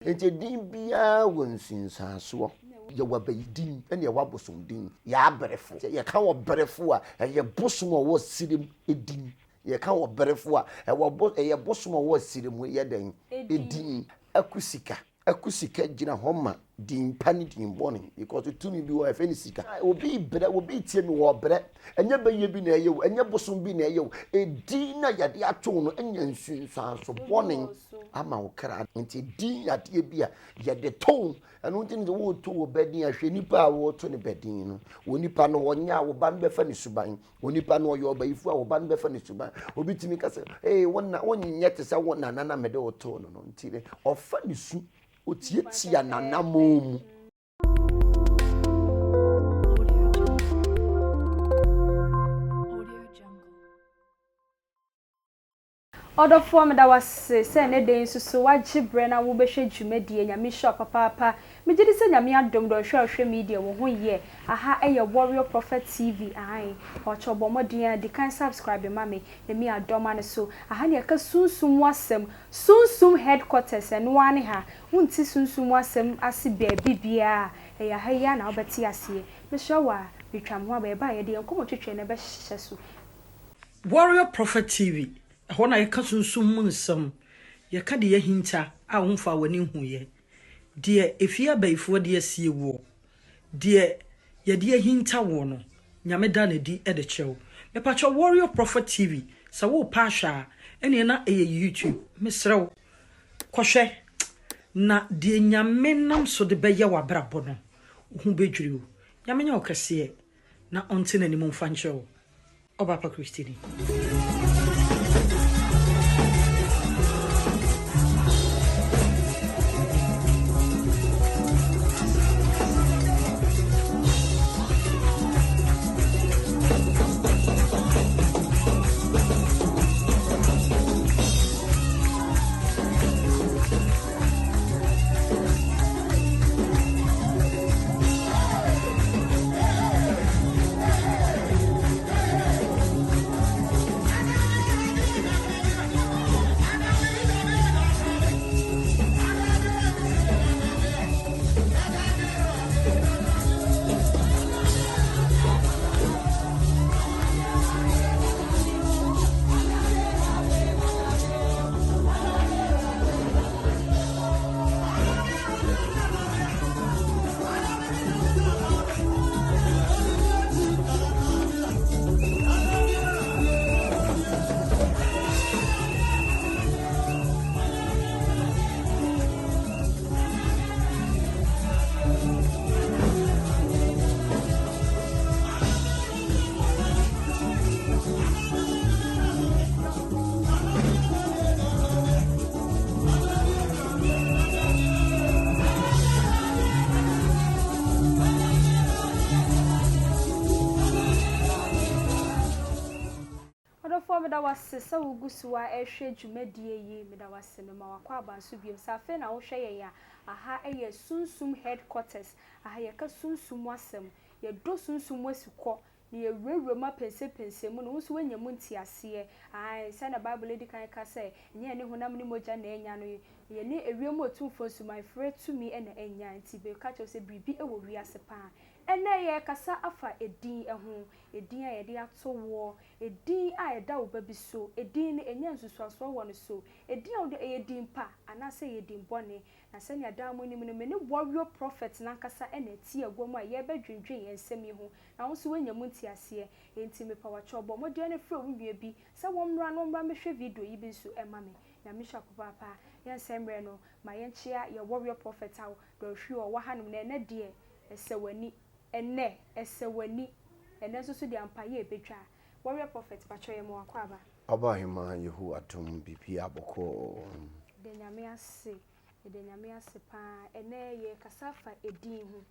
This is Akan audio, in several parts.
Enti edin biara wɔ nsunsuansoɔ. Yɛwɔ abayidin ɛna yɛwɔ abosomdin. Yɛ abrefo. Sɛ yɛka ɔbrefo a, ɛyɛ bosom a ɔwɔ serem edin. Yɛka ɔbrefo a, ɛwɔ bo ɛyɛ bosom a ɔwɔ serem yɛ dɛn? Edin. Akusika. Akusika gyina hɔ ma din pa ne din bɔne because tumi bi wɔ hɔ a yɛfrɛ no sika. Obi rebrɛ, obi retie me ɔrebrɛ. Ɛnyɛ bɛyɛ bi na ɛyɛ o, ɛnyɛ bosom bi na ɛyɛ o. Edin no a yɛde ato wo no anya nsunsuanso bɔne ama wo kra. Nti din yɛ adeɛ bi a yɛde to wo. Ɛno nti no sɛ woreto wo ba din a, hwɛ nipa a woreto ne ba din no. Onipa no ɔnyɛ a, wo ba no bɛfa ne suban. Onipa no ɔyɛ ɔbayifo a, wo ba no bɛfa ne suban. Obi tumi ka sɛ, ee, wo na wonyɛ te sɛ wo nana na mede wo too no no. Nti ɔfa ne su, ɔtiatia n'anammɔn mu. Ɔdɔfoɔ meda wo ase sɛ ɛnɛ da yi nso so woagye berɛ na wobɛhwɛ dwumadie Nyame nhyira wo papaapa megye di sɛ Nyame adom dɔnhwere a wohwɛ me yi deɛ wo ho yɛ aha ɛyɛ Warrior Prophet TV aane pakyɛw bɔ mmɔden ara di kan subscribe ma me na mi adɔ ma no so aha ne yɛka sunsum mu asɛm sunsum headquarters ɛno ara ne ha Wonte sunsum mu asɛm ase baabi biara a, ɛyɛ ha yi ara na wobɛte aseɛ. Mesrɛ wo a, metwa me ho aba. Yɛba a, yɛde yɛn nkɔmmɔtwetwe no bɛhyehyɛ so. Warrior Prophet TV, ɛhɔ na yɛka sunsum mu nsɛm, yɛka deɛ ahinta a womfaa w'ani nhuiɛ, deɛ efie abayifoɔ de asie woɔ, deɛ yɛde ahinta woɔ no, Nyame da no adi de kyerɛ wo. Mepakyɛw Warrior Prophet TV, sɛ worepɛ ahwɛ a, ɛneɛ na ɛyɛ YouTube. Mesrɛ wo, Kɔhwɛ, na deɛ Nyame nam so de bɛyɛ w'abrabɔ no, wo ho bɛdwiri wo. Nyame nyɛ wo kɛseɛ na ɔnte n'anim mfa nkyerɛ wo. Ɔbaapa Christine. Ɔdɔfoɔ meda wo ase sɛ wo gu so ara rehwɛ dwumadie yi, meda wo ase, mema w'akwaaba nso biom, sɛ afei na wohwɛ yɛn a, aha yɛ Sunsum Headquarters, aha yɛka Sunsum mu asɛm, yɛdɔ Sunsum mu asukɔ, na yɛwurawura mu apɛnsɛmpɛnsɛm mu na wo nso woanya mu nteaseɛ. Aane, sɛdeɛ Bible adi kan ka sɛ, ɛnyɛ yɛne honam ne mogya na anya no, yɛne ewiem otumfoɔ nsumanfrɛ tumi na anya. Nti meka kyerɛ wo sɛ biribi wɔ wiase paa. Ɛnnɛ yɛrekasa afa edin ho, edin a yɛde ato woɔ, edin a ɛda wo ba bi so, edin no ɛnya nsusuansoɔ wɔ ne so, edin a wode, ɛyɛ din pa anaasɛ ɛyɛ din bɔne. Na sɛnea daa monim no, me ne Warrior Prophet no ankasa na ɛte agua mu a yɛrebɛdwendwen yɛn nsɛm yi ho, na wo nso woanya mu nteaseɛ. Enti mepa wo kyɛw, bɔ mmɔden na frɛ wo nua bi sɛ wɔmmra na wɔmmra mmɛhwɛ video yi bi nso mma me. Nyame nhyira wo papaapa. Yɛnsɛe mmerɛ no, ma yɛnkyea yɛn Warrior Prophet a dɔnhwere a ɔwɔ hanom no. Ɛnnɛ deɛ, ɛsɛ w'ani. Ɛnnɛ, ɛsɛ w'ani. Ɛnnɛ nso so deɛ ampa yɛ ɛbɛtwa. Warrior Prophet, pakyɛw yɛma wo akwaaba. Ɔba Hemaa Yehowa dom biribiara bɔkɔɔ. Yɛda Nyame ase, yɛda Nyame ase paa. Ɛnɛ yɛrekasa afa edin ho.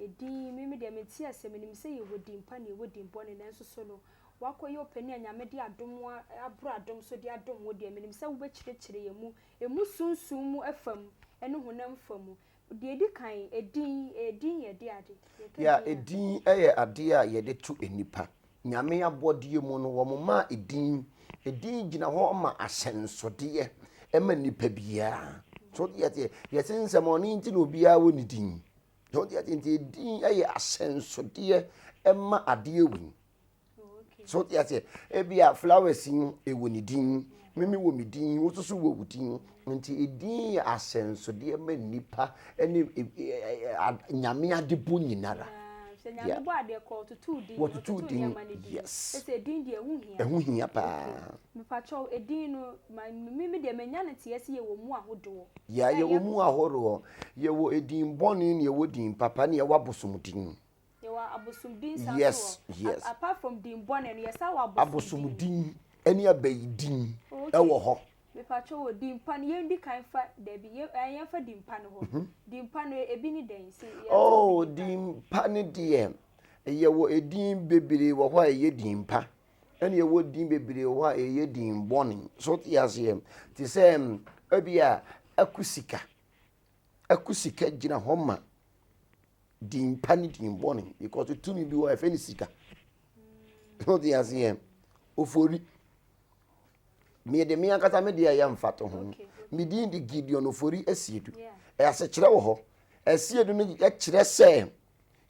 Edin, me me deɛ mente aseɛ, menim sɛ yɛwɔ din pa na yɛwɔ din bɔne nanso so no, woakɔyɛ ɔpanin a Nyame de adom aboro adom so de adom wo deɛ, menim sɛ wobɛkyerɛkyerɛ yɛn mu, ɛmu sunsum mu fa mu ɛne honam fa mu. Deɛ ɛdi kan, edin, edin yɛ de ade? Yɛka Yeah, din a. edin yɛ adeɛ a yɛde to nnipa. Nyame abɔdeɛ mu no, wɔmaa edin. Edin gyina hɔ ma ahyɛnsodeɛ ma nnipa biara. So wote aseɛ? Yɛse nsɛmɔne nti na obiara wɔ ne din. So wote aseɛ? Nti edin yɛ ahyɛnsodeɛ ma adeɛ wei. So wote aseɛ? Ebia flowers yi ɛwɔ ne din, me me wɔ me din, wo nso so wɔ wo din. Nti edin yɛ ahyɛnsodeɛ ma nnipa ne Nyame adebɔ nyinara. Sɛ Nyame bɔ adeɛ kɔ ɔtotoo din, Wɔtotoo din, nneɛma no din. Yes. Sɛ edin deɛ ɛho hia. Ɛho hia paa. Mepakyɛw, edin no, ma, me me deɛ manya no teɛ sɛ yɛwɔ mu ahodoɔ. Yeah, yɛwɔ mu ahoroɔ. Yɛwɔ edin bɔne ne yɛwɔ din papa ne yɛwɔ abosom din. Yɛwɔ abosom din san Yes, so wɔ. yes. Apart from din bɔne no, yɛsan wɔ abosom Abosom din ne abayi din ɛwɔ hɔ. Mepakyɛw o, din pa no, yɛndi kan fa, dabi, yɛ, ɛɛ, yɛmfa din pa no hɔ. Din pa no, ebi ne dɛn? Sɛ yɛto Oh, obi din pa. din pa no deɛ, yɛwɔ edin bebree wɔ hɔ a ɛyɛ din pa. Ɛna yɛwɔ din bebree wɔ hɔ a ɛyɛ din bɔne. So wote aseɛ? Te sɛ, ebia, Akusika. Akusika gyina hɔ ma din pa ne din bɔne because tumi bi wɔ hɔ a yɛfrɛ no sika. So wote aseɛ? Ofori. Mede me ankasa me deɛ ɛyɛ mfatoho. Me din de Gideon Ofori Asiedu. Asekyerɛ wɔ hɔ. Asiedu no kyerɛ sɛ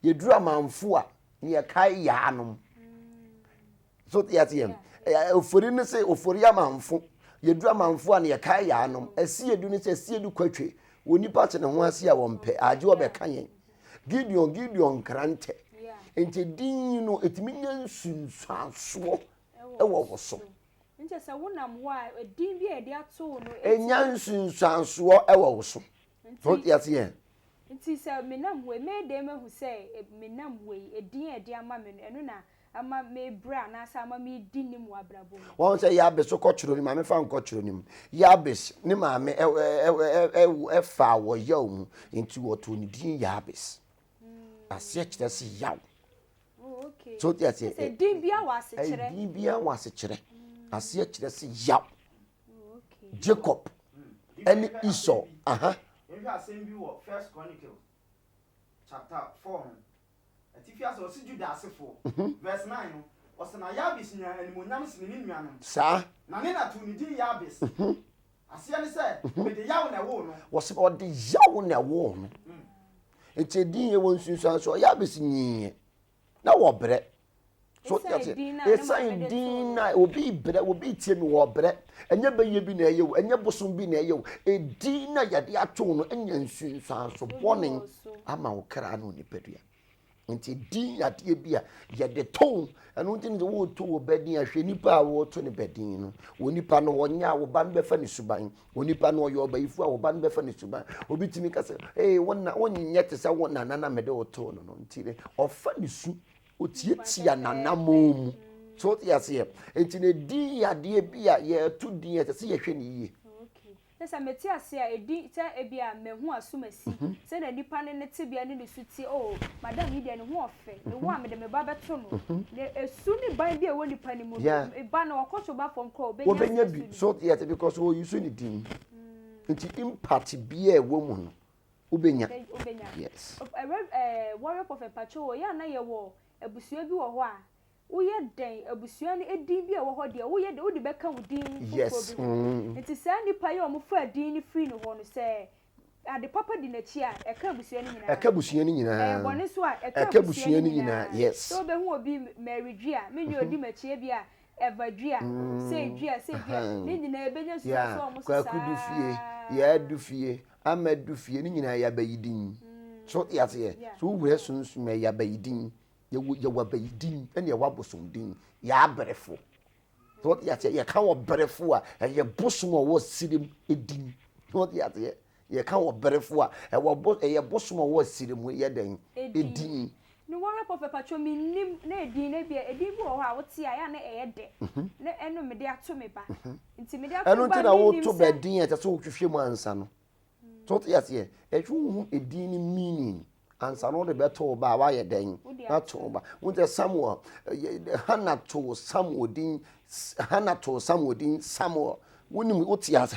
yɛduru amanfo a ne yɛkae yaanom. So te aseɛ? Ofori no sɛ ofori amanfo. Yɛduru amanfo a ne yɛkae yaanom. Asiedu no sɛ asiedu kwatwe. Onipa te ne ho ase a wɔmpɛ. Agye wɔbɛka yɛn. Gideon, Gideon nkrantɛ. Nti din yi no, ɛtumi nya nsunsuansoɔ wɔ wo so. Nkyɛ sɛ wonam hɔ a, edin bi a yɛde ato wo no. Enya nsunsuansoɔ wɔ wo so. So wote aseɛ? Nti sɛ menam hɔ yi, mɛyɛ dɛn mahu sɛ menam hɔ yi, edin a yɛde ama me no, ɛno na ama merebrɛ anaasɛ ama meredi nim wɔ abrabɔ mu? Wɔn sɛ Yabes kɔ twerɛ no mu, maame fa nkɔ twerɛ no mu. Yabes ne maame ɛfaa wɔ yaw mu, nti wɔtoo ne din Yabes. Aseɛ kyerɛ sɛ yaw. So wote aseɛ? Sɛ din biara wɔ asekyerɛ. Din biara wɔ asekyerɛ. Aseɛ kyerɛ sɛ yaw. Jacob ɛne Esau. Aha. Yɛnhwɛ asɛm bi wɔ First Chronicles chapter 4 no. Atifi ase ɔse Juda asefoɔ. Verse 9 no, ɔse na Yabes nyaa animuonyam sene ne nuanom. Saa. Na ne na too ne din Yabes. Aseɛ ne sɛ, mede yaw na ɛwoo no. Wɔse ɔde yaw na ɛwoo no. Nti edin yɛ wɔ nsunsuansoɔ. Yabes nyiiɛ na wɔbrɛ. So ɛsan din na obi brɛ, obi tie mi wɔ brɛ. Ɛnyɛ bɛyɛ bi na ɛyɛ o, ɛnyɛ bosom bi na ɛyɛ o. Edin na yɛde ato no nya nsunsuanso bɔne ama wo kra ne onipadua. Nti din yɛ adeɛ bi a yɛde to wo. Ɛno nti no sɛ woreto wo ba din a, hwɛ nipa a woreto ne ba din no. Onipa no ɔnyɛ a, wo ba no bɛfa ne suban. Onipa no ɔyɛ ɔbayifo a, wo ba no bɛfa ne suban. Obi tumi ka sɛ, ee, wo na wonyɛ te sɛ wo nana na mede wo too no no. Nti no, ɔfa ne su, ɔtiatia n'anammɔn mu. So wote aseɛ? Nti no, din yɛ adeɛ bi a yɛreto din a ɛsɛ sɛ yɛhwɛ no yie. Sɛ sɛ mete ase a, edi sɛ ebia mahu asomasi, sɛnea nipa no ne tebea ne ne su te, oh, madam yi deɛ ne ho ɔfɛ, me wo a mede me ba bɛto no. Na esu ne ban bi a ɛwɔ nipa no mu no, me ba no ɔkɔ soro ba fam koraa a, obenya Obenya saa bi. su no. So wote ase? Because oyi so ne din. Nti impact biara a ɛwɔ mu no, wobenya. Wobenya. Yes. Rev, eh, Warrior Prophet Pacho, ɛyɛ a na yɛwɔ abusua bi wɔ hɔ a, Woyɛ dɛn? Abusua no edin bi a ɛwɔ hɔ deɛ, woyɛ dɛn? Wode bɛka wo din foforɔ Yes. bi ho. Nti saa nipa yi a wɔfaa din no firii ne hɔ no, sɛ ade papa di n'akyi a, ɛka abusua no nyinaa. Ɛka abusua no nyinaa. Ɛyɛ bɔne nso a, ɛka Ɛka abusua no abusua no nyinaa. nyinaa. Yes. Sɛ wobɛhu obi Mary Dua, me nua ɔdi m'akyi, ebia Eva Dua, sei Dua, sei Dua, ne nyinaa ɛbɛnya nsusuansoɔ Yeah. wɔ wɔn so Kwaku du fie, saa. Yaa du fie, Ama du fie, ne nyinaa yɛ abayidin. So wote aseɛ? Yeah. So wowura sunsum a, ɛyɛ abayidin. Yɛwɔ yɛwɔ abayidin ɛna yɛwɔ abosomdin. Yɛ abrɛfo. So wɔte aseɛ yɛka wɔ brɛfo a ɛyɛ bosom a ɔwɔ sirem edin. So wɔte aseɛ yɛka wɔ brɛfo a ɛwɔ bo ɛyɛ bosom a ɔwɔ sirem yɛ dɛn edin. Ne wɔrɛ pɔfɛ patro mi nim na edin na ebia edin bi wɔ hɔ a wote a yɛ a na ɛyɛ dɛ na ɛno mede ato me ba nti mede ato Ɛno me ba nti na mi nim woto sɛ. bɛ din a ɛsɛ sɛ wohwehwɛ mu ansa no. So wote aseɛ? Ɛhwɛ wo hu edin no meaning ansa na wode bɛto wo ba a woayɛ dɛn? Ato wo ba. Wohu sɛ Samuel, Hannah too Samuel din, Hannah too Samuel din Samuel. Wonim wote ase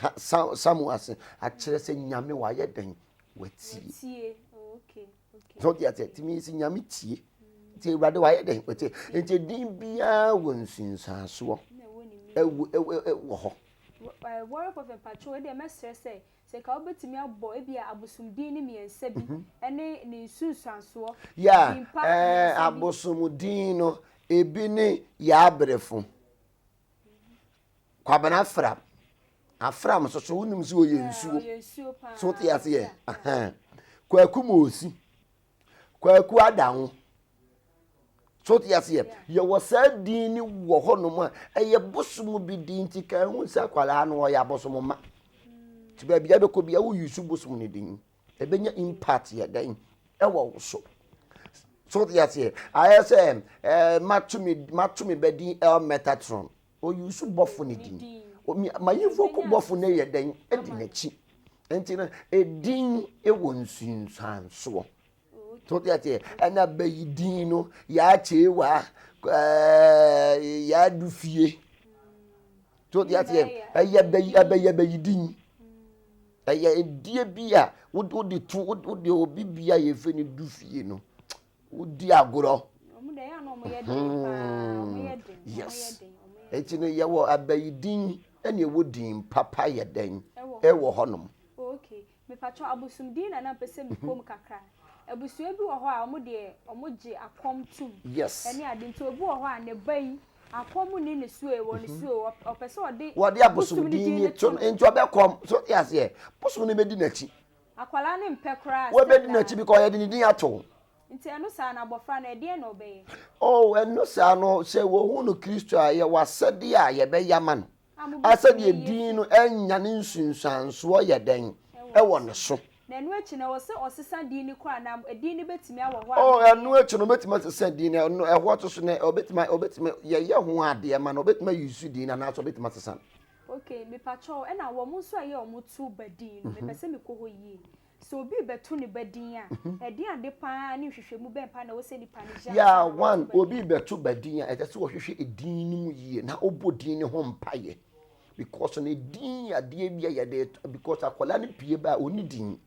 Samuel ase akyerɛ sɛ Nyame wayɛ dɛn? Watie. So wote aseɛ? Tumi sɛ Nyame tie. Nti Awurade wayɛ dɛn? Watie. Nti din biara wɔ nsunsuansoɔ ɛwɔ hɔ. Warrior Prophet mpakyɛw ɛdeɛ mɛsrɛ sɛ. Sɛ nka wobɛtumi abɔ ebia abosom din no mmiɛnsa bi ne ne nsunsuansoɔ, Yeah, din pa eh, mmiɛnsa bi. abosom din no, ebi ne Yaabrefo, Kwabena Afram. Afram nso so, wonim sɛ ɔyɛ Yeah, nsuo. ɔyɛ nsuo paa. So wote aseɛ? Yeah, yeah. Ahan. Kwaku Moosi, Kwaku Adanwo. So wote aseɛ? Yɛwɔ saa din no wɔ hɔnom a, ɛyɛ bosom bi din nti ka ɛho sɛ akwadaa no ɔyɛ abosom ma. Nti baabi a bɛkɔ bia woyi so bosom no din. Ɛbɛnya impact yɛ dɛn ɛwɔ wo so. So wote aseɛ? Ayɛ sɛ ɛɛ mato me mato me ba din El Metatron. Oyi so bɔfo no din. Ma yɛnvoke bɔfo no yɛ dɛn ɛdi n'akyi. Nti no edin ɛwɔ nsunsuansoɔ. So te aseɛ ɛna bɛyi din no yaakyewa ɛɛ yaadu fie. So te aseɛ ɛyɛ bɛyi ɛbɛyɛ bɛyi din. Ɛyɛ edie bi a wode to wode obi bi a yɛfɛ no du fie no wodi agorɔ. Hmm. Yes. Eti no yɛwɔ abɛyi din ɛna ɛwɔ din papa yɛ dɛn ɛwɔ hɔnom. Okay. Mepakyɛw abosom din na na mpɛ sɛ mekɔ mu kakra. Abusua bi wɔ hɔ a wɔn deɛ wɔn gye akɔm tum ɛne ade nti obi wɔ hɔ a ne ba yi akɔm nni ne so ee wɔ ne so ee ɔpɛ sɛ ɔde Wɔde abosom abosom no din din no no to to no no. nti ɔbɛkɔm so te aseɛ bosom no bɛdi n'akyi. Akwadaa no mpɛ koraa Wɔbɛdi still n'akyi a. because yɛde ne din ato wo. Nti ɛno saa no abɔfra no ɛdeɛn na ɔbɛyɛ? Oh ɛno saa no sɛ wɔhu no Kristo a yɛwɔ asɛdeɛ a yɛbɛyɛ ama no. A A mobɛtumi sɛdeɛ ayi din afi. no annya ne nsunsuansoɔ yɛ dɛn Wɔ wɔ ne ne so. so. Na ɛno akyi no, ɛwɔ sɛ ɔsesa din no koraa anaa din no bɛtumi awɔ hɔ a Oh, mobɛyɛ? ɛno akyi no, ɔbɛtumi asesa din no, ɛno ɛhɔ to so no, ɔbɛtumi, ɔbɛtumi, yɛyɛ ho adeɛ ma no, ɔbɛtumi ayi din no anaasɛ ɔbɛtumi asesa no. Okay, mepakyɛw, ɛna wɔn nso a ɛyɛ wɔn to ba din no, mepɛ sɛ mekɔ hɔ yie. Sɛ obi rebɛto ne ba din a, ɛdeɛn ade pa ara ne nhwehwɛmu bɛn pa ara na ɛwɔ sɛ nipa no yɛ ansa Yeah, na wato one, ba din? obi rebɛto ba din a, ɛsɛ sɛ ɔhwehwɛ edin no mu yie na ɔbɔ din no ho mpaeɛ. Because no edin yɛ adeɛ bi a yɛde to, because akwadaa no pie ba a ɔnni din.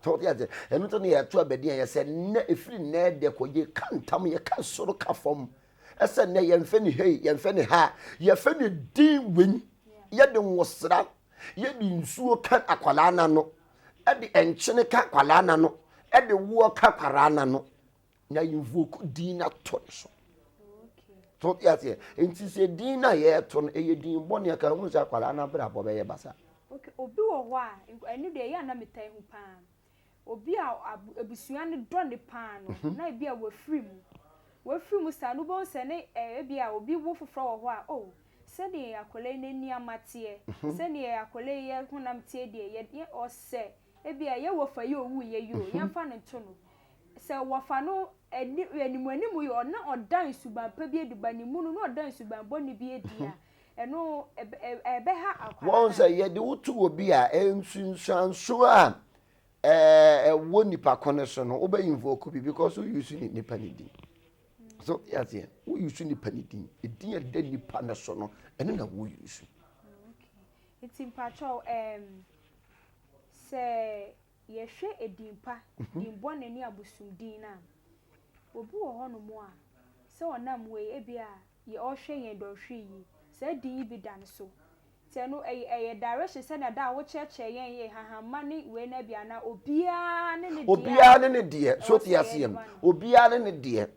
So ɔte aseɛ? Ɛno nti na yɛto aba din a yɛsɛ nnɛ, ɛfiri nnɛ de kɔ, yɛka ntam, yɛka soro ka fam. Ɛsɛ nnɛ yɛmfɛ ne hei, yɛmfɛ ne ha, yɛfɛ ne din wei. Yɛde nwosra, yɛde nsuo ka akwadaa no ano. de nkyene ka akwadaa no ano, de woɔ ka akwadaa no ano, na invoke din no ato ne so. So te aseɛ? Nti sɛ din no a yɛreto no ɛyɛ din bɔne a ka hu sɛ akwadaa no abrabɔ bɛyɛ basa. Okay, obi wɔ hɔ a, ɛno deɛ ɛyɛ a na metaa hu paa. Obi a abusua no dɔ no paa no, na ebi a wafiri mu. Wafiri mu saa no, wobɛhu sɛ ne ebi a obi wo foforɔ wɔ hɔ a, oh, Sɛdeɛ akwadaa yi n'aniama teɛ, sɛdeɛ akwadaa yi honam teɛ deɛ, yɛ, yɛ, ɔsɛ, ebia yɛ wɔfa yi owuiɛ yi o, yɛmfa no nto no. Sɛ wɔfa no ani, animuanimu yi, ɔna ɔdan suban pa bi adi, ba ne mu no, na ɔdan suban bɔne bi adi a, ɛno ɛbɛ, ɛbɛha akwadaa Wɔn no sɛ anaa? yɛde wo to obi a, nsunsuansoɔ a ɛwɔ nipa ko no so no, wobɛ invoke bi because wo use nipa no din. So yɛ aseɛ, wo use nipa ne din, edin a ɛda nipa no so no, ɛno na wo use. Okay. Nti mpakyɛw ɛɛm sɛ yɛhwɛ edin pa, mhm. din bɔne ne abosom din no a, obi wɔ hɔnom a sɛ ɔnam wei ebi a yɛ ɔhwɛ yɛn dɔnhwere yi, saa din yi bi da ne so. Nti ɛno ɛyɛ ɛyɛ direction sɛnea da a wokyerɛkyerɛ yɛn yɛ nhahamma ne wei no bi anaa obiara ne ne deɛ a Obiara ne ne deɛ, so ɛwɔ te sɛ yɛyɛ aseɛ? de ma no. Obiara ne ne deɛ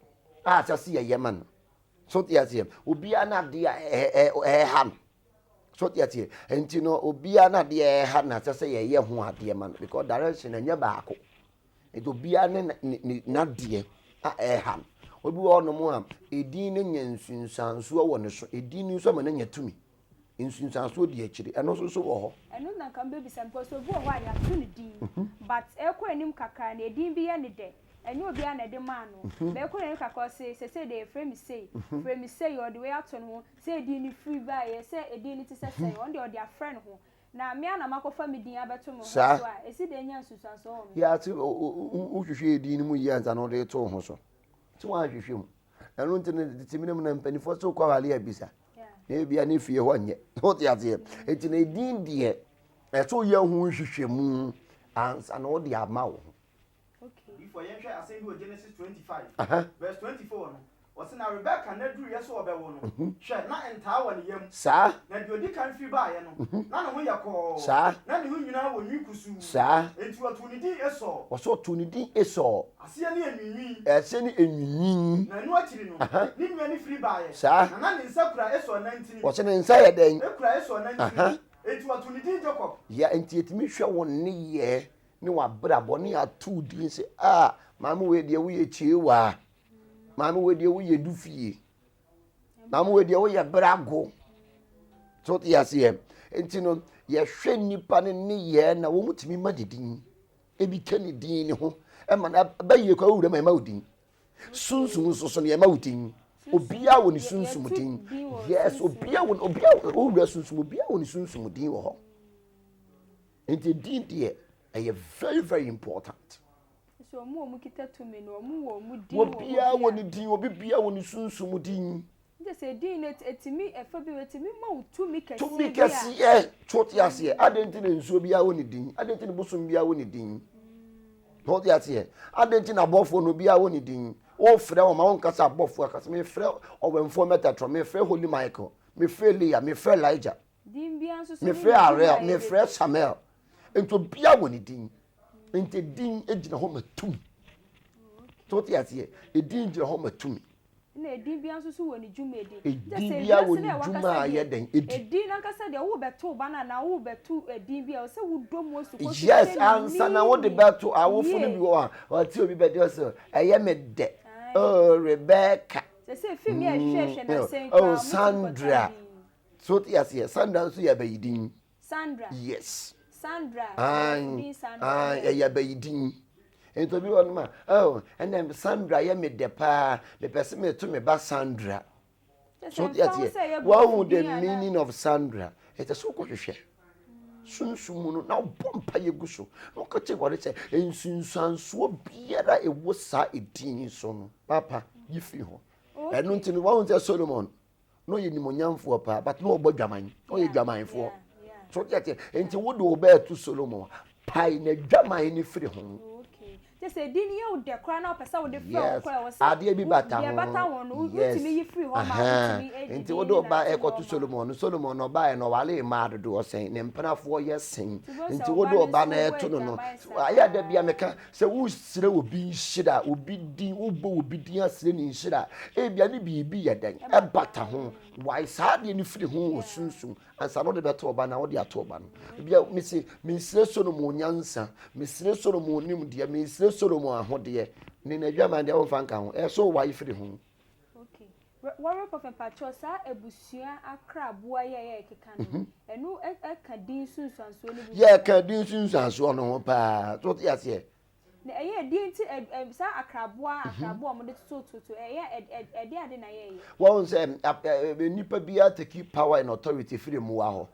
a ɛsɛ sɛ yɛyɛ ma no. So te aseɛ? Obiara ne adeɛ a ɛ- ɛ- ɛha no. So te aseɛ? Nti no obiara ne adeɛ a ɛha no ɛsɛ sɛ yɛyɛ ho adeɛ ma no because direction ɛnyɛ baako. Nti obiara ne ne ne n'adeɛ a ɛha no. Obi wɔ hɔnom a edin no nya nsunsuansoɔ wɔ ne so. Edin no nso ama no anya tumi. Nsunsuansoɔ di akyire. Ɛno nso so wɔ hɔ. Ɛno na nka mebɛbisa because obi wɔ hɔ a yɛato no din but ɛrekɔ anim kakra no edin bi yɛ no dɛ. Ɛnyɛ obiara na ɛde maa no. But ɛrekɔ n'anim kakra ɔse sesei deɛ yɛfrɛ me sei, frɛ me sei, ɔde wei ato ne ho, sɛ edin no firi baeɛ, sɛ edin no te sɛ sɛn, ɔno deɛ ɔde afrɛ ne ho. Na me ara na makɔfa me din abɛto me ho so a, ɛsi dɛn nya nsunsuansoɔ wɔ me ho? Yɛ ase wohwehwɛ edin no mu yie ansa na wode reto wo ho so. Sɛ woanhwehwɛ mu. Ɛno nti no tete mmerɛ mu no mpanimfoɔ sɛ wokɔ awale a bisa. Na ebia ne fie hɔ nyɛ. Wote aseɛ? Nti na edin deɛ ɛsɛ woyɛ ho nhwehwɛmu ansa na wode ama wo ho. Before yɛnhwɛ asɛm bi wɔ Genesis 25 verse 24 no. Ɔse na Rebeka nna duruiɛ sɛ ɔbɛwo no, hwɛ, na ntaa wɔ ne yam. Saa. Na deɛ ɔdi kan firi baeɛ no, na ne ho yɛ kɔɔ, Saa. na ne ho nyinaa wɔ nwi kusuu. Saa. Enti ɔtoo ne din Esau. Ɔse ɔtoo ne din Esau. Aseɛ ne Anwiinwii. Aseɛ ne Anwiinwii. Na ɛno akyiri no, ne nua no firi baeɛ. Saa. Na na ne nsa kura Esau nantini. Ɔse ne nsa yɛ dɛn? Kura Esau nantini. Enti ɔtoo ne din Jakob. Yeah, enti yɛtumi hwɛ wo nneyɛɛ ne w'abrabɔ ne yɛato wo din sɛ, ah, maame wei deɛ woyɛ kyeewaa. Maame wei deɛ woyɛ du fie. Maame wei deɛ woyɛ brago. So te aseɛ. Nti no yɛhwɛ nnipa no nneyɛɛ na wɔn tumi ma ne din. Ebi ka ne din ne ho. Ɛma no bɛyɛ kɔ awura ma ɛma wo din. Sunsum nso so no yɛma wo din. Obiara wɔ ne sunsum din. Yes, obiara wɔ obiara owura sunsum obiara wɔ ne sunsum din wɔ hɔ. Nti din deɛ ɛyɛ very very important. Sɛ wɔn a wɔkita tumi no, wɔn wɔ wɔn din wɔ hɔ Obiara wɔ ne din, obi biara wɔ ne sunsum din. Nti sɛ din no etumi ɛfa bi etumi ma wo tumi kɛseɛ Tumi kɛseɛ, so te aseɛ. Adɛn nti na nsuo biara wɔ ne din? Adɛn nti na bosom biara wɔ ne din? So te aseɛ. Adɛn nti na abɔfoɔ no obiara wɔ ne din? Wofrɛ wɔn ma wonka sɛ abɔfoɔ akasa. Mefrɛ ɔwɛmfoɔ Metatron, mefrɛ Holy Michael, mefrɛ Elia, mefrɛ Elijah. Din biara nso so ne Mefrɛ ne dwuma Ariel, a mefrɛ yɛbɛdi. Samuel. Nti obiara wɔ ne din. Nti din gyina hɔ ma tumi. So wote aseɛ? Edin gyina hɔ ma tumi. Na edin biara nso so wɔ ne dwumadi. Edin biara wɔ ne dwuma a yɛ dɛn edi. Edin nankasa deɛ wobɛto ba no anaa wobɛto edin bi a ɛwɔ sɛ wodɔ mu asu kɔ Yes, ansa na wode bɛto awofo no bi wɔ hɔ a ɔte obi bɛde ɔsɛ ɛyɛ me dɛ. Oh Rebecca. Sɛ sɛ fim yɛ hwehwɛ na sɛn Oh Sandra. So wote aseɛ? Sandra nso yɛ abayidin. Sandra. Yes. Sandra. Ayi ayi ɛyɛ abayidin. Nti obi wɔ nom a oh ɛnna Sandra yɛ me dɛ paa mepɛ sɛ meto me ba Sandra. So wote aseɛ? Wahu the meaning of Sandra. Ɛsɛ sɛ wokɔhwehwɛ sunsum mu no na wobɔ mpa yɛ gu so na woka kyerɛ Awurade sɛ nsunsuansoɔ biara ɛwɔ saa edin yi so no papa yi firi hɔ. Ɛno nti no wahu sɛ Solomon na ɔyɛ nimonyamfoɔ paa but na ɔbɔ dwaman ɔyɛ dwamanfoɔ so ɔte aseɛ nti wode wo bɛɛ to Solomon pae na dwaman no firi ho. Yes adeɛ bi bata ho yes nti wode wo ba ɛkɔto Solomon no Solomon no ɔbaeɛ no ɔwaree mmaa dodoɔ sɛn ne mpenafoɔ yɛ sɛn nti wode wo ba no ɛto no no ayɛ da bia meka Sɛ woresrɛ obi nhyira, obi din, wobɔ obi din asrɛ ne nhyira a, ebia ne biribi yɛ dɛn? Ɛbata ho. Wae saa adeɛ no firi ho wɔ sunsum ansa na wode bɛto ɔba no a wode ato ɔba no. Ebia mese mesrɛ Solomon nyansa, mesrɛ Solomon nimdeɛ, mesrɛ Solomon ahodeɛ. Ne n'adwaman deɛ womfa nka ho. Ɛyɛ sɛ wowae firi ho. Okay. Warrior Prophet mpakyɛw saa abusua akraboa yi a yɛrekeka no, ɛno ɛka din nsunsuansoɔ no bi ho? Yɛ ɛka din nsunsuansoɔ no ho paa. So wote aseɛ? Na ɛyɛ ɛdeɛ nti saa akraboa akraboa a wɔde totototo ɛyɛ ɛdeɛ ade na yɛyɛ? Wɔn sɛ nnipa biara take power and authority firi mmoa hɔ.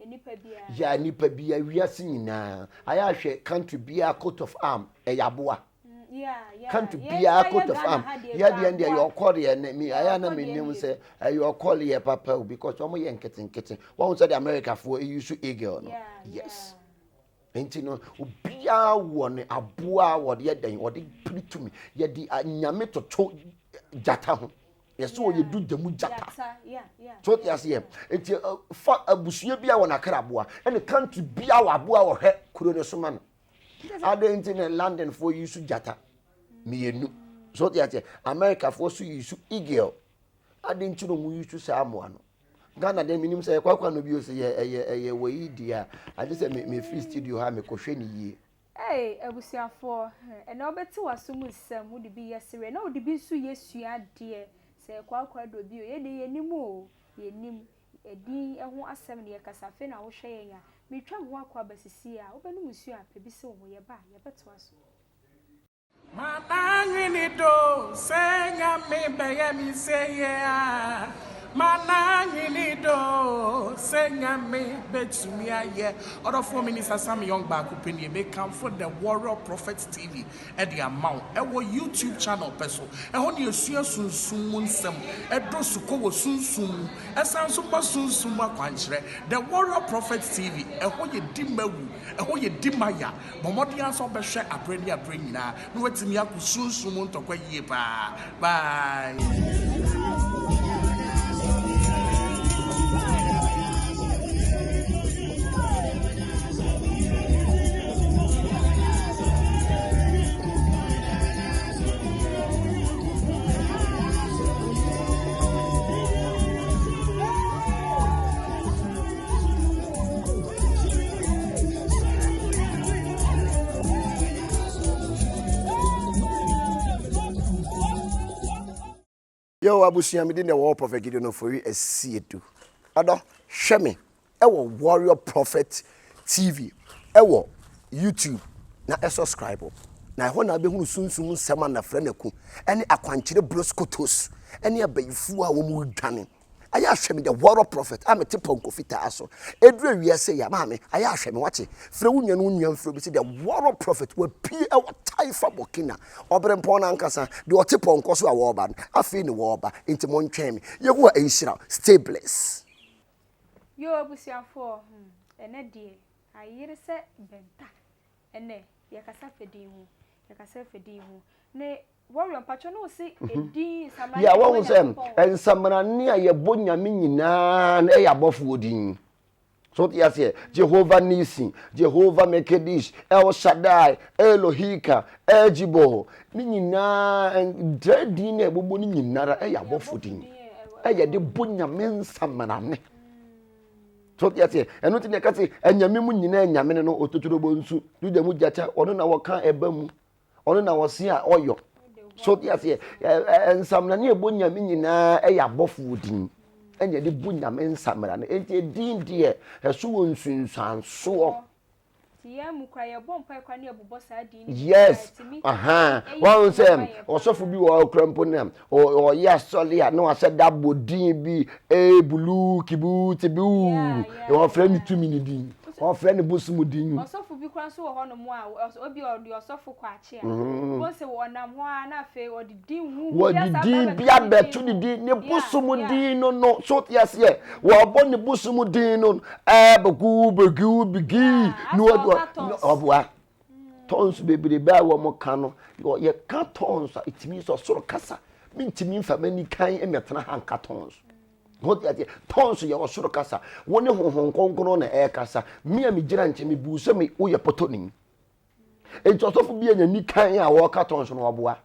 Nnipa biara. Yeah, nnipa biara, wiase nyinaa. Ayɛ ahwɛ country biara coat of arm, ɛyɛ aboa. Mm, country biara coat of arm. Yɛ deɛ deɛ yɛ ɔkɔreɛ ne mi ayɛ na mi nim sɛ ɛyɛ ɔkɔreɛ papa o because wɔn yɛ nketenkete. Wɔn sɛ de Americafoɔ eyi so eagle no. Yes. Nti no obiara wɔ ne aboa a wɔde yɛ dɛn wɔde piri tumi yɛde nyame toto gyata ho. Yɛsɛ ɔyɛ du da mu gyata. So wote aseɛ? Nti fa abusua bi a wɔ n'akraboa ɛne country bi a wɔ aboa wɔhwɛ kuro no so ma no. Adɛn nti na Londonfoɔ yi so gyata mmienu? So wote aseɛ? Americafoɔ so yi so eagle. Adɛn nti na wɔn yi so saa mmoa no? Ghana deɛ menim sɛ ɛkwakwa no bio sɛ yɛ ɛyɛ ɛyɛ wɔ yi deɛ a agye sɛ me mefiri studio ha mekɔhwɛ ne yie. Ei abusuafoɔ, ɛnɛ wobɛte w'aso mu nsɛm, wode bi yɛ sereɛ na wode bi nso yɛ sua adeɛ, sɛ ɛkwaakwa dɔ bi o, yɛn deɛ yɛnnim o, yɛnnim, ɛdin ho asɛm na yɛkasa, afei na wohwɛ yɛn a, meretwa me ho akɔ aba sisi a, wobɛnom nsuo a, pɛ bi si wo ho, yɛba a, yɛbɛtoa so. Mananwene do sɛ Nyame bɛyɛ me seyɛ a. Mana nyini do sɛ Nyame bɛtumi ayɛ. Ɔdɔfoɔ Minister Sam Young baako pɛ nie, mekamfo The Warrior Prophet TV de ama wo ɛwɔ YouTube channel pɛ so. Ɛhɔ ne yɛsua sunsum mu nsɛm, ɛdɔ sukɔ wɔ sunsum mu, ɛsan nso ma sunsum mu akwankyerɛ. The Warrior Prophet TV, ɛhɔ yɛ di mawu, ɛhɔ yɛ di maya. Bɔ mmɔden ara sɛ wobɛhwɛ aberɛ ne aberɛ nyinaa na woatumi ako sunsum mu ntɔkwa yie paa. Bye. Yo abusua me din de Warrior Prophet Gideon Ofori Asiedu. Ɔdɔ hwɛ me ɛwɔ Warrior Prophet TV ɛwɔ YouTube na ɛsubscribe na ɛhɔ na abɛhunu sunsum nsɛm a nafrɛ no aku ɛne akwankyerɛ broskotos ɛne abayifuo a wɔn dwane. Ayɛ ahwɛ me the warrior prophet a mete pɔnkɔ fitaa so. Ɛduru awia sɛ ya maame, ayɛ ahwɛ me wate. Frɛ wo nua no wo nua mfrɛ obi sɛ the warrior prophet wapue ɛwɔ Taifa Burkina. Ɔberempɔn no ankasa, deɛ ɔte pɔnkɔ so a wɔreba no, afei ne wɔreba, nti montwɛn me. Yehowa nhyira wo. Stay blessed. Yoo abusuafoɔ hmm ɛnɛ deɛ ayere sɛ bɛnta ɛnɛ yɛkasa fa din ho yɛkasa fa din ho ne Warrior mpakyɛ no se edin nsamrane Yeah, wɔn sɛ nsamrane a yɛbɔ nyame nyinaa no ɛyɛ abɔfoɔ din. So te aseɛ, Jehovah Nisi, Jehovah Mekedish, El Shaddai, Elohika, El Gibor, ne nyinaa ntra din na ɛbobɔ ne nyinara ɛyɛ abɔfoɔ din. Ɛyɛ de bɔ nyame nsamrane. So te aseɛ, ɛno ti na ɛka sɛ anyame mu nyinaa nyame no no ototorobɔ nsu, duda mu gyata, ɔno na wɔka ɛba mu. Ɔno na ɔse a ɔyɔ. So te aseɛ, nsamena ne ɛbɔ nyame nyinaa ɛyɛ abɔfoɔ din. Ɛna ɛde bɔ nyame nsamena no. Enti edin deɛ, ɛso wɔ nsunsuansoɔ. Yes, aha. Wɔn sɛ ɔsɔfo bi wɔ ɔkura mpo na ɔyɛ asɔre a na wahyɛ da bɔ din bi ebulu kibu tibu. Wɔfrɛ ne tumi ne din. Wɔfrɛ no bosom din. Ɔsɔfo bi koraa nso wɔ hɔnom a, obi a ɔde ɔsɔfo kɔ akye a, wobɛhu sɛ ɔnam hɔ ara na afei ɔde din huhu bi Wɔde asa din abɛto bi ne din abɛto ne ho. din, ne Yeah, bosom yeah. din no no. So te aseɛ? Wɔabɔ ne bosom din no, ɛɛbɛgu, bɛgu, bigi, Yeah, na asɛ wɔde ɔka tons. ɔboa. Tons bebrebe a wɔka no, yɛka tons a, ɛtumi sɛ ɔsoro kasa. Mentumi mfa m'ani kan mmɛtena ha nka tons. Wote aseɛ? Tons yɛ ɔsoro kasa. Wo ne Honhom Kronkron na ɛrekasa. Me a megyina nkyɛn, mebuu sɛ me woyɛ pɔtɔni. Enti ɔsɔfo bi anya nikan a wɔreka tons no ɔboa.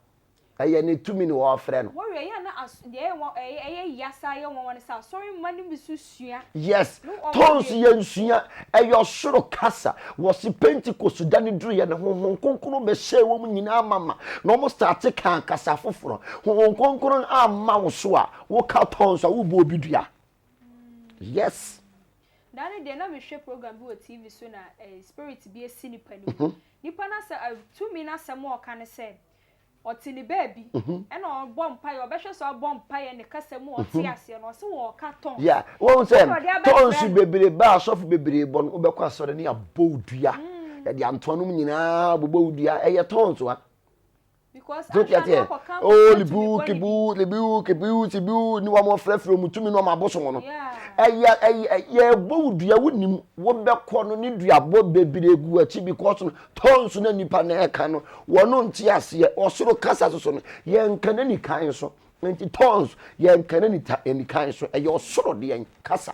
Ɛyɛ ne tumi na wɔrefrɛ no. Wɔwerɛ yɛ na as deɛ ɛyɛ wɔn ɛyɛ ɛyɛ ya saa yɛ nwanwa ne sɛ asɔre mma no bi so sua. Yes, Ne wɔn tons de. yɛ nsua, ɛyɛ ɔsoro kasa. Wɔse Pentecost da no duruiɛ no, Honhom Kronkron bɛhyɛɛ wɔn nyinaa mama, na wɔn starte kaa kasa foforɔ. Honhom Kronkron amma wo so a, Wo ka tɔn so a wo bɔ obi dua. Yes. Daa no deɛ na me hwɛ program bi wɔ TV so na eh, spirit bi esi nipa no mu. Mhm. Nipa no asɛ eh, tumi no asɛm a ɔka ne sɛ ɔte ne baabi mhm. ɛna ɔbɔ mpaeɛ ɔbɛhwɛ sɛ ɔbɔ mpaeɛ ne kasa mu ɔte mhm. aseɛ no ɔse wɔɔka tɔn. Yeah, wɔn sɛ tɔns bebree ba asɔfo bebree bɔ no wobɛkɔ asɔre ne abɔ wo dua. Mm. Yɛde antoa nom nyinaa bobɔ wo dua ɛyɛ tɔns wa. Because So te aseɛ oh libu kibu libu kibu sibu ne wɔn frɛfrɛ wɔn tumi ne wɔn abosom no ɛyɛ ɛyɛ yɛbɔ wo dua wo nim wɔbɛkɔ no ne duabɔ bebree gu akyi because no tɔnso na nipa na ɛka no wɔn nte aseɛ ɔsoro kasa soso no yɛn nka ne nikan so nti tɔnso yɛn nka ne nikan so ɛyɛ ɔsoro deɛ kasa.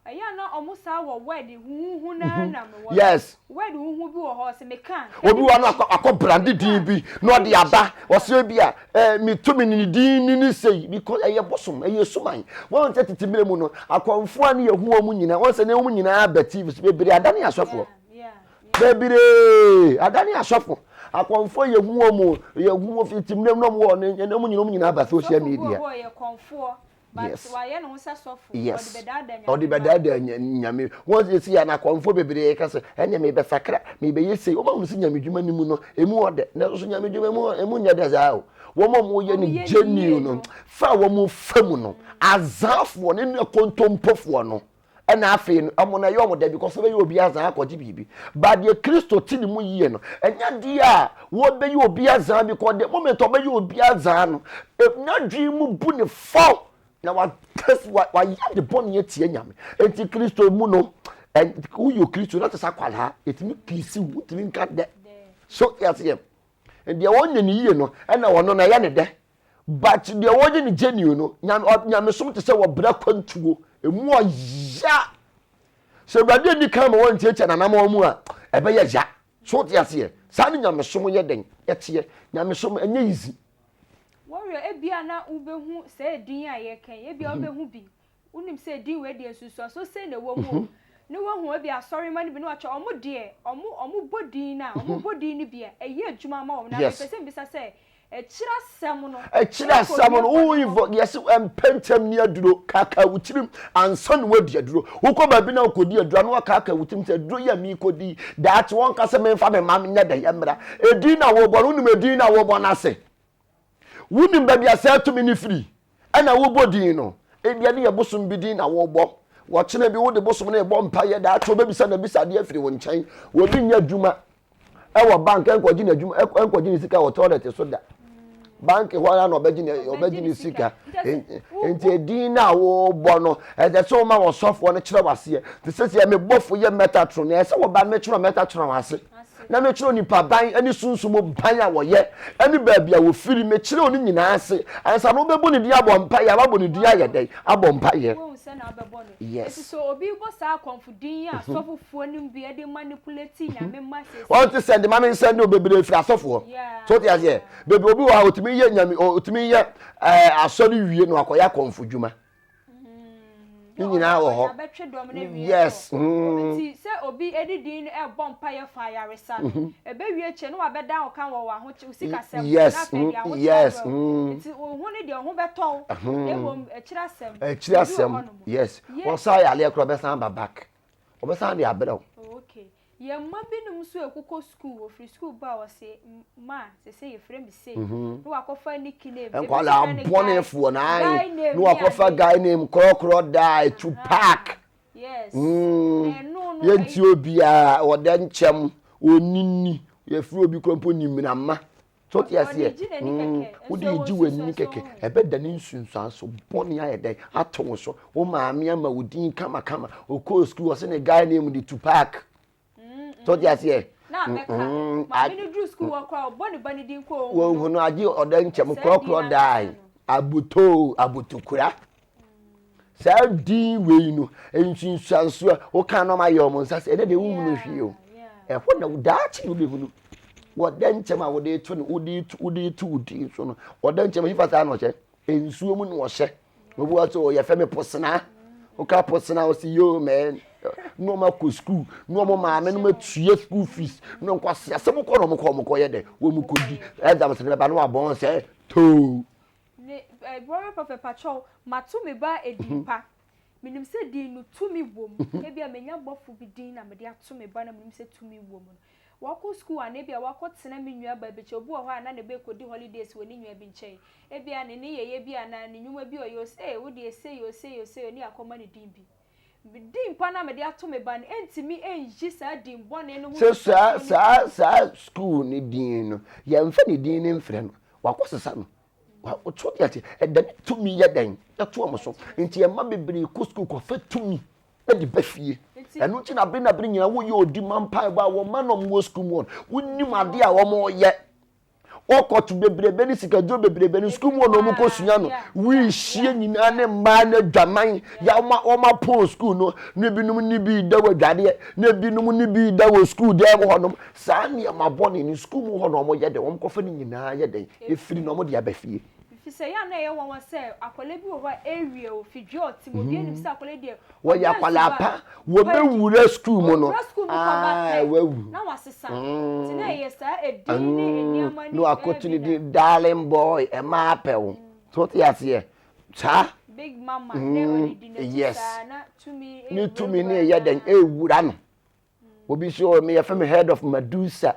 Ɛyɛ a na ɔmo saa wɔ word huhuhu no ara na mewɔ no. Yes. Word huhu bi wɔ hɔ ɔse meka a. Obi wɔ hɔ no akɔ akɔ brande din bi na ɔde aba ɔsɛ bi a ɛɛ me tumi ne ne din ni ne sei because ɛyɛ bosom ɛyɛ suman wɔn sɛ tete mmerɛ mu no akɔmfoɔ a ne yɛhu wɔn nyinaa wɔn sɛ ne wɔn nyinaa ba tv so bebree adane asɔfoɔ bebree adane asɔfo akɔmfoɔ yɛhu wɔn yɛhu wɔn tete mmerɛ mu na wɔn wɔ ne wɔn nyinaa wɔn nyinaa ba social media. Sɔfo bi wɔ hɔ ɔyɛ kɔmfoɔ. Yes. Yes. Ɔde bɛdaadaa nyame. Wɔn sɛ si anakɔnfo bebree ka sɛ ɛnna mebɛsakra, mebɛyɛ sei. Wɔn ahunu sɛ nyame dwuma no mu no emu ɔdɛ. Nanso nyame dwuma mu emu nyɛ dɛ saa o. Wɔn a wɔyɛ no genuine no, fa a wɔn fa mu no, azaafoɔ ne akontompofoɔ no, Ɛna afei no, wɔn no ɛyɛ wɔn dɛ because wɔbɛyɛ obi azan akɔgye biribi. But deɛ Kristo te ne mu yie no, ɛnyɛ adeɛ a wɔbɛyɛ obi azan because the moment ɔbɛyɛ obi azan no, n'adwene mu bu ne fɔ na wayɛ ade bɔne atia Nyame. Enti Kristo mu no, woyɛ Kristo na te sɛ akwadaa, ɛtumi kiisi wo, wotumi nka dɛ. So te aseɛ? Deɛ wɔnyɛ ne yie no, ɛna ɔno no ɛyɛ ne dɛ. But deɛ wɔyɛ no genuine no, nyame nyamesom te sɛ wɔbrɛ kwantuo, emu ɔya. Sɛ Awurade ani kan ma wɔntiatia n'anammɔn mu a, ɛbɛyɛ ya. So wote aseɛ? Saa ne nyamesom yɛ dɛn? Ɛteɛ. Nyamesom ɛnyɛ easy. Warrior, ebia na wobɛhu saa edin a yɛreka yi, ebia wobɛhu bi. Wonim sɛ edin wei deɛ nsunsuansoɔ sei na ɛwɔ mu o. Ne woahu ebia asɔremma no bi na wɔakyɛ wɔn deɛ, wɔn wɔbɔ din no a, wɔbɔ din no bi a, ɛyɛ adwuma ma wɔn. Na mepɛ sɛ mebisa sɛ, akyiri asɛm no, Akyiri asɛm no, wo invo yɛse mpɛ ntɛm ni aduro, kaakaa wo tirim ansa na woadi aduro. Wokɔ baabi na wokɔdi aduro a na wakaakaa wo tirim sɛ aduro yi a merekɔdi yi, daakye wɔnka sɛ memfa me mma nyɛ dɛn mmra. Edin no a worebɔ no, wonim edin no a worebɔ no ase? Wonim baabi a saa tumi no firi? Ɛna wobɔ din no. Ebia ne yɛ bosom bi din na wobɔ. Wɔkyena bi wode bosom no rebɔ mpaeɛ, daakye wobɛbisa no abisadeɛ afiri wo nkyɛn. Obi nyɛ adwuma ɛwɔ bank ɛnkɔgye n'adwuma ɛnkɔgye ne sika wɔ toilet so da. Bank hɔ ara na ɔbɛgye ne ɔbɛgye ne sika. Nti edin no a wobɔ no, ɛsɛ sɛ woma wɔsɔfoɔ no kyerɛ waseɛ. Te sɛ sɛ mebɔfo yɛ Metatron, ɛsɛ sɛ wɔba no mekyerɛ Metatron ase. na mekyerɛw nipa ban ne sunsum ban a wɔyɛ ne baabi a wɔfiri, mekyerɛw ne nyinaa ase ansa na wobɛbɔ ne din abɔ mpaeɛ a, wabɔ ne din ayɛ dɛn? Abɔ mpaeɛ. Wohu sɛ na wobɛbɔ no. Yes. Eti sɛ obi bɔ saa akɔmfo din yi a asɔfofoɔ no bi de manipulate Nyame mma seesei. Wɔn te sɛnde ma me nsɛnde o bebree firi asɔfoɔ. Yeah. So wote aseɛ? Bebree obi wɔ hɔ a otumi yɛ nyame otumi yɛ ɛɛ asɔre wie na wakɔyɛ akɔmfo dwuma. Ne nyinaa wɔ hɔ. Yɛabɛtwe dɔm no awie Yes. kɔ. Mm. Nti sɛ obi de din no ɛrebɔ mpaeɛ fa ayaresa no, ɛbɛwie akyire no wabɛdan wo ka wɔ w'ahokye, wo sikasɛm ho, na Yes. afei deɛ ahokyere Yes. abrɛ wo. Nti wo ho no deɛ wo ho bɛtɔ wo, na mmom akyire asɛm, Akyire ebi wɔ asɛm. hɔnom. Yes. Yɛ. Wɔsa yareɛ koraa ɔbɛsan aba back. Ɔbɛsan de abrɛ wo. Oh, okay. Yɛn mma binom nso ɛkokɔ sukuu, wɔfiri sukuu ba a wɔse, Ma, seesei yɛfrɛ me sei. Na wakɔfa nickname. Ebi nso Nkwadaa frɛ no guy, bɔnefoɔ no ae. guy name Na ne wakɔfa ade. guy name korɔkorɔ daa to park. Yes. Mm. Na ɛno no, Yɛnti ɛy- obiara, ɔda nkyɛm, ɔnini, yɛfrɛ obi koraa mpo nimnama. So wote Ɔde aseɛ? gye n'ani kɛkɛ. Nso Wode ɛwɔ regye w'ani nsunsuansoɔ kɛkɛ. wɔ ho. Ɛbɛdane nsunsuanso bɔne ayɛ dɛn? Ato wo so. Wo maame ama wo din kamakama. Ɔkɔɔ sukuu, ɔse ne guy name de Tupac. So wote aseɛ? Na abɛka. Maame no duru sukuu hɔ koraa, ɔbɔ ne ba no din kɔ ɔnhu Wɔnhu no. no, agye ɔda nkyɛm Ɛsɛe din korɔkorɔ no ankasa dae. no. Abotoo, abotokura. Saa din wei no, nsunsuansoɔ a woka na ɔma ayɛ wɔn nsa sɛ ɛnɛ deɛ wonhunu hwee o. Ɛhɔ na daakye na wobɛhunu. Wɔda nkyɛm a wode to no, wode to wode to wo din so no, wɔda nkyɛm hefa saa na ɔhyɛ? Nsuo mu na ɔhyɛ. Obi wɔ sɛ yɛfɛ me posena. Woka posena ɔsi yo man. Na wɔn akɔ sukuu, na wɔn maame no atua school fees, na nkwasi asɛm kɔ na wɔn kɔ wɔn kɔ yɛ dɛ, wɔn kɔ di. Exams no bɛba na wɔabɔn sɛ too. Ne eh, Glory Prophet pakyɛw, mato me ba edin pa. Menim sɛ din no tumi wom. Ebia menya bɔfo bi din na mede ato me ba na menim sɛ tumi wom no. Wakɔ sukuu anaa ebia wakɔtena me nuabaa bi nkyɛn. Obi wɔ hɔ a na ne ba rekɔdi holidays wɔ ne nua bi nkyɛn. Ebia ne nneyɛeɛ bi anaa ne nnwuma bi a ɔyɛ, ɔse ee wo deɛ sei o sei o sei o ne yɛakɔma no din bi. Din pa no a mede ato me ba no ɛntumi nyi saa din bɔne no ho Sɛ saa nsunsuansoɔ no saa mfiri. saa sukuu no din no, yɛmfa ne din no mfrɛ no, wakɔsesa no. So wote aseɛ? Ɛda ne tumi yɛ dɛn? Ɛto wɔn so. Nti ɛma bebree kɔ sukuu kɔfa tumi de ba fie. Ɛno nti na bere na bere nyinaa woyɛ odi ma mpaebɔ a wɔn ma na wɔn wɔ sukuu mu wɔn. Wonim adeɛ a wɔyɛ. Wɔkɔto bebrebe ne sikaduro bebrebe no sukuu mu hɔ na wɔn kɔ sua no. Wiihyie nyinaa ne mmaa no adwaman. Ya wɔn wɔn apɔn sukuu no na ebinom ne bi da wɔ adwadeɛ na ebinom ne bi da wɔ sukuu dan mu hɔnom. Saa nneɛma bɔne no sukuu mu hɔ na wɔyɛ dɛn wɔkɔfa ne nyinaa yɛ dɛn efiri na wɔde aba fie. Efisɛ ɛyɛ a na ɛyɛ nwanwa sɛ akwadaa bi wɔ hɔ a ɛrewie o, fidua a ɔte mu, obiara nim sɛ akwadaa yi deɛ Wɔyɛ ɔda akwadaa nsuo pa, a, wɔbɛwura sukuu mu no, ɔwura sukuu mu kɔba aa pɛ wawu. na wasesa. Nti na ɛyɛ saa edin ne nneɛma Na ne wakɔto ne ɛbi na. din darling boy, ɛmaa pɛ wo. So wote aseɛ? Saa. Big mama ne ɔdidi n'akyi yes. saa na tumi Ne tumi ne ɛyɛ dɛn ɛwura no. Obi so ɔ meyɛ fɛ me head of Medusa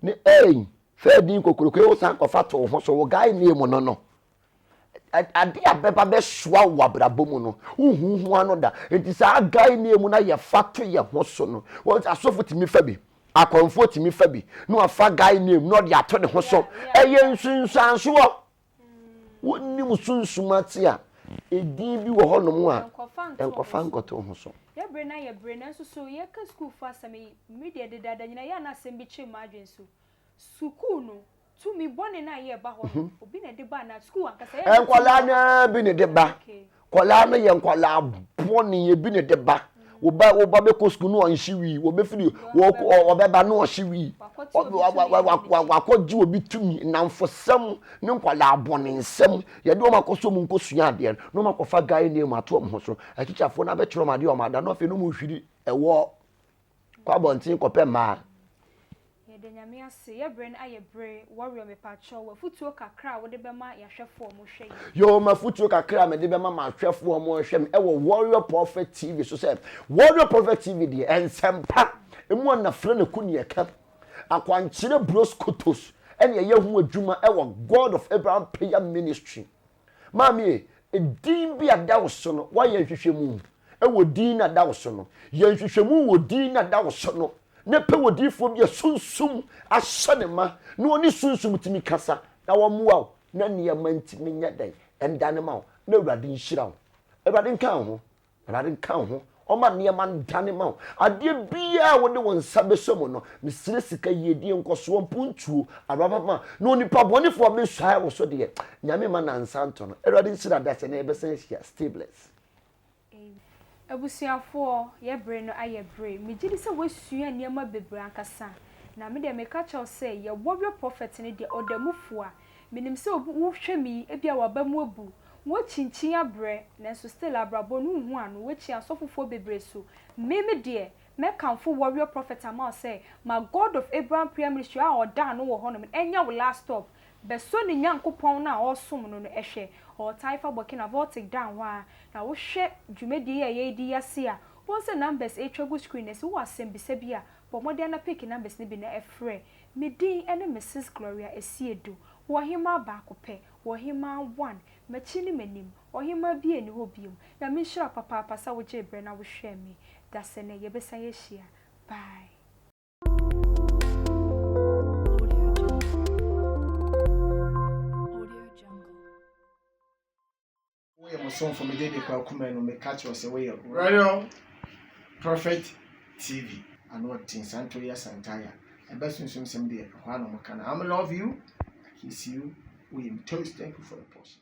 ne ei fɛ din kokoroko wo san kɔfa to wo ho so wo guy name no no. Ade a bɛba bɛsoa wo abrabɔ mu no wohuhu ano da. Nti saa guy name no yɛfa to yɛ ho so no. Wɔn asɔfo tumi fa bi. Akɔmfoɔ tumi fa bi na wafa guy name na ɔde ato ne ho so. Ɛyɛ nsunsuansoɔ. Wonnim sunsum ase a, edin bi wɔ hɔnom a, nkɔfa nkɔto ho so. Yɛ bere na yɛ bere, nanso so yɛka sukuufo asɛm yi, me deɛ dedaada nyinaa ɛyɛ a na asɛm bi kyere m'adwene so. Sukuu no, tumi bɔne no a ɛyɛ ɛba hɔ no, obi na ɛde ba anaa sukuu ankasa ɛyɛ a na tumi Nkwadaa no ara bi na ɛde ba. Nkwadaa no yɛ nkwadaa bɔne, ebi na ɛde ba. Wo ba wo ba bɛkɔ sukuu na ɔnhye wii, wɔbɛfiri wɔbɛba na ɔhye wii. Wakɔgye obi tumi, nnamfosɛm ne nkwadaa bɔne nsɛm. Yɛde wɔn akɔ so wɔn nkɔsua adeɛ no, na wɔn akɔfa guy name ato wɔn ho so. Atikyafoɔ no abɛkyerɛ wɔn adeɛ wɔn ada na afei na wɔn hwiri ɛwɔ kɔ abɔnten kɔpɛ mmaa. Yɛda Nyame ase, yɛ bere no ayɛ bere, Warrior mepakyɛw w'afutuo kakra a wode bɛma yɛahwɛfoɔ a wɔhwɛ yɛn. Yoo m'afutuo kakra a mede bɛma m'ahwɛfoɔ a wɔhwɛ me ɛwɔ Warrior Prophet TV so sɛ, Warrior Prophet TV deɛ nsɛmpa emu anafrɛ na ku neɛ ɛka, akwankyerɛ bros kotos ɛne ɛyɛ ho adwuma ɛwɔ God of Abraham Prayer Ministry. Maame e, edin bi a da wo so no, woayɛ nhwehwɛmu wɔ din no a da wo so no. Yɛ nhwehwɛmu wɔ din no a da wo so no, na pɛ odiyifoɔ bi a sunsum ahyɛ ne ma, na ɔne sunsum tumi kasa, na wɔmmoa wo, na nneɛma ntumi nyɛ dɛn ndane ma wo, na Awurade nhyira wo. Awurade nka wo ho. Awurade nka wo ho, ɔma nneɛma ndane ma wo. Adeɛ biara a wode wo nsa bɛsɔ mu no, mesrɛ sika, yiedie, nkɔsoɔ, mpuntuo, abrabɔ ma, na onipa bɔnefoɔ a ɔbɛsuae wo so deɛ, Nyame mma nansa nto no. Awurade nhyira da sɛ na yɛbɛsan ahyia. Stay blessed. Abusuafoɔ, yɛ bere no ayɛ bere. Megye di sɛ woasua nneɛma bebree ankasa. Na me deɛ meka kyerɛ wo sɛ, yɛ warrior prophet no deɛ, ɔda mu fua. Menim sɛ obi wohwɛ me yi, ebia w'aba mu abu. Woakyinkyin abrɛ, nanso still abrabɔ no wonhu ano, woakyin asɔfofoɔ bebree so. Me me deɛ, mɛkamfo Warrior Prophet ama wo sɛ, ma God of Abraham Prayer Ministry a ɔda ano wɔ hɔnom no ɛnyɛ wo last stop. Bɛsɔ ne Nyankopɔn no a ɔresom no no hwɛ. Ɔwɔ Taifa Burkina Voltic down hɔ ara. Na wohwɛ dwumadie yi a yɛredi yi ase a, wobɛhu sɛ numbers retwa gu screen no so. Wowɔ asɛmbisa bi a, bɔ mmɔden ara na pick numbers no bi na frɛ. Me din ne Mrs. Gloria Asiedu, wo ɔhemmaa baako pɛ. Ɔhemaa one, m'akyi ne m'anim, ɔhemaa biaa nni hɔ biom. Nyame nhyira wo papaapa sɛ wogyee berɛ na wohwɛɛ me. Dasɛnɛ yɛbɛsan ahyia. Bye. Woyɛ mo somfo me David Kwaku Manu meka kyerɛ wo sɛ woyɛ Royal Prophet TV ano ɔden santo yɛ santaya ɛbɛ sunsum sɛm deɛ ɛhɔ a na wɔka no I'm love you I kiss you woyɛ me toast thank you for the portion.